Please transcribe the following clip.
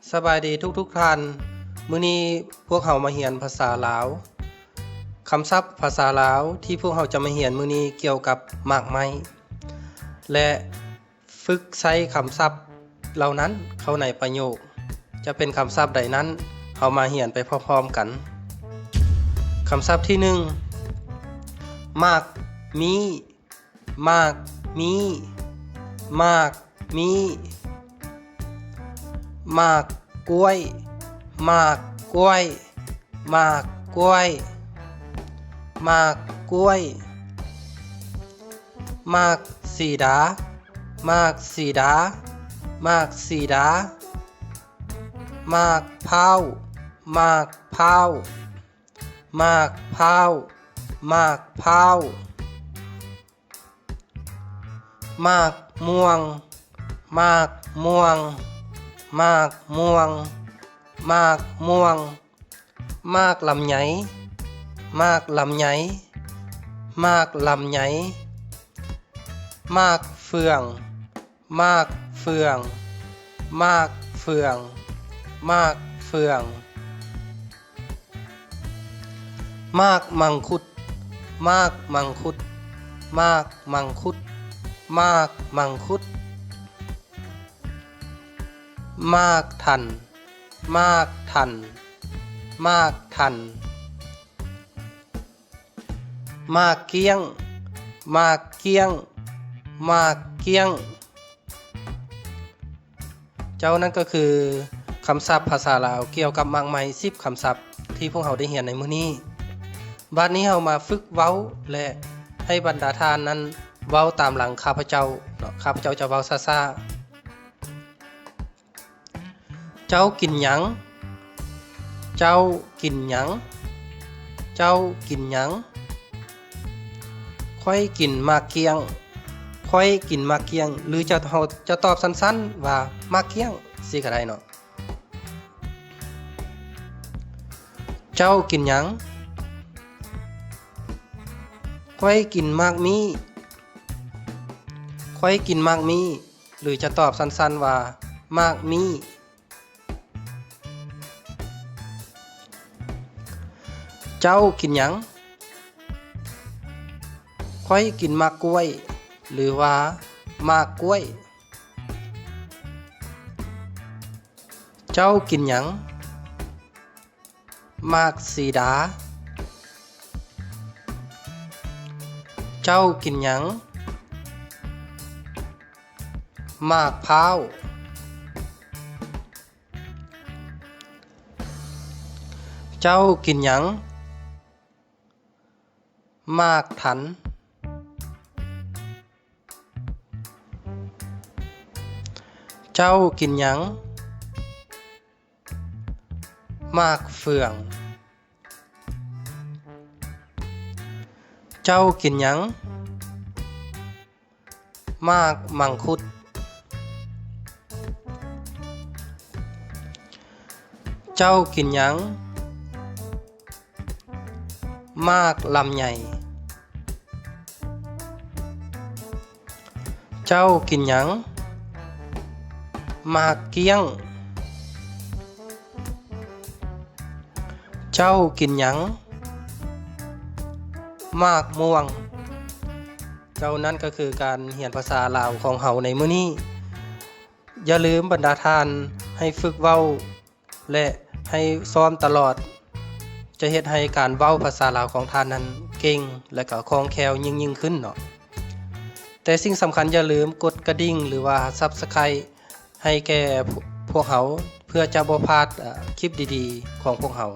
ສະບາຍດີທຸກໆທ່ານ. ມື້ນີ້ພວກເຮົາມາຮຽນພາສາລາວ. ຄຳສັບພາສາລາວທີ່ພວກເຮົາຈະມາຮຽນມື້ນີ້ກ່ຽວກັບໝາກໄມ້ ແລະ ຝຶກໃຊ້ຄຳສັບເຫຼົ່ານັ້ນເຂົ້າໃນປະໂຫຍກ. ຈະເປັນຄຳສັບໃດນັ້ນ, ເຮົາມາຮຽນໄປພ້ອມໆກັນ. ຄຳສັບທີໜຶ່ງ ໝາກມີ້. ໝາກມີ້. ໝາກມີ້. ໝາກກ້ວຍ. ໝາກກ້ວຍ. ໝາກກ້ວຍ. ໝາກກ້ວຍ. ໝາກສີດາ. ໝາກສີດາ. ໝາກສີດາ. ໝາກພ້າວ. ໝາກພ້າວ. ໝາກພ້າວ. ໝາກພ້າວ. ໝາກມ່ວງ. ໝາກມ່ວງ. ໝາກມ່ວງ. ໝາກມ່ວງ. ໝາກລຳໄຍ. ໝາກລຳໄຍ. ໝາກລຳໄຍ. ໝາກເຟືອງ. ໝາກເຟືອງ. ໝາກເຟືອງ. ໝາກເຟືອງ. ໝາກມັງຄຸດ. ໝາກມັງຄຸດ. ໝາກມັງຄຸດ. ໝາກມັງຄຸດ. ໝາກທັນ. ໝາກທັນ. ໝາກທັນ. ໝາກກ້ຽງ. ໝາກກ້ຽງ. ໝາກກ້ຽງ. ເຈົ້າ, ນັ້ນກໍຄືຄຳສັບພາສາລາວກ່ຽວກັບໝາກໄມ້ສິບຄຳສັບທີ່ພວກເຮົາໄດ້ຮຽນໃນມື້ນີ້. ບາດນີ້ເຮົາມາຝຶກເວົ້າ ແລະ ໃຫ້ບັນດາທ່ານນັ້ນເວົ້າຕາມຫຼັງຂ້າພະເຈົ້າເນາະ. ຂ້າພະເຈົ້າຈະເວົ້າຊ້າໆ. ເຈົ້າກິນຫຍັງ? ເຈົ້າກິນຫຍັງ? ເຈົ້າກິນຫຍັງ? ຂ້ອຍກິນໝາກກ້ຽງ. ຂ້ອຍກິນໝາກກ້ຽງ. ຫຼືຈະ ເຮົາຈະຕອບສັ້ນໆວ່າ ໝາກກ້ຽງ ຊີ້ກໍໄດ້ເນາະ. ເຈົ້າກິນຫຍັງ? ຂ້ອຍກິນໝາກມີ້. ຂ້ອຍກິນໝາກມີ້. ຫຼືຈະຕອບສັ້ນໆວ່າ ໝາກມີ້. ເຈົ້າກິນຫຍັງ? ຂ້ອຍກິນໝາກກ້ວຍ ຫຼືວ່າ ໝາກກ້ວຍ. ເຈົ້າກິນຫຍັງ? ໝາກສີດາ. ເຈົ້າກິນຫຍັງ? ໝາກພ້າວ. ເຈົ້າກິນຫຍັງ? ໝາກທັນ. ເຈົ້າກິນຫຍັງ? ໝາກເຟືອງ. ເຈົ້າກິນຫຍັງ? ໝາກມັງຄຸດ. ເຈົ້າກິນຫຍັງ? ໝາກລຳໄຍ. ເຈົ້າກິນຫຍັງ? ໝາກກ້ຽງ. ເຈົ້າກິນຫຍັງ? ໝາກມ່ວງ. ເຈົ້າ, ນັ້ນກໍຄືການຮຽນພາສາລາວຂອງເຮົາໃນມື້ນີ້. ຢ່າລືມບັນດາທ່ານໃຫ້ຝຶກເວົ້າ ແລະ ໃຫ້ຊ້ອມຕະຫຼອດ, ຈະເຮັດໃຫ້ການເວົ້າພາສາລາວຂອງທ່ານນັ້ນເກັ່ງ ແລະ ກໍຄ່ອງແຄ້ວຍິ່ງໆຂຶ້ນເນາະ. ແຕ່ສິ່ງສຳຄັນ, ຢ່າລືມກົດກະດິ່ງ ຫຼືວ່າ Subscribe ໃຫ້ແກ່ພວກເຮົາ ເພື່ອຈະບໍ່ພາດ ເອີ ຄລິບດີໆຂອງພວກເຮົາ.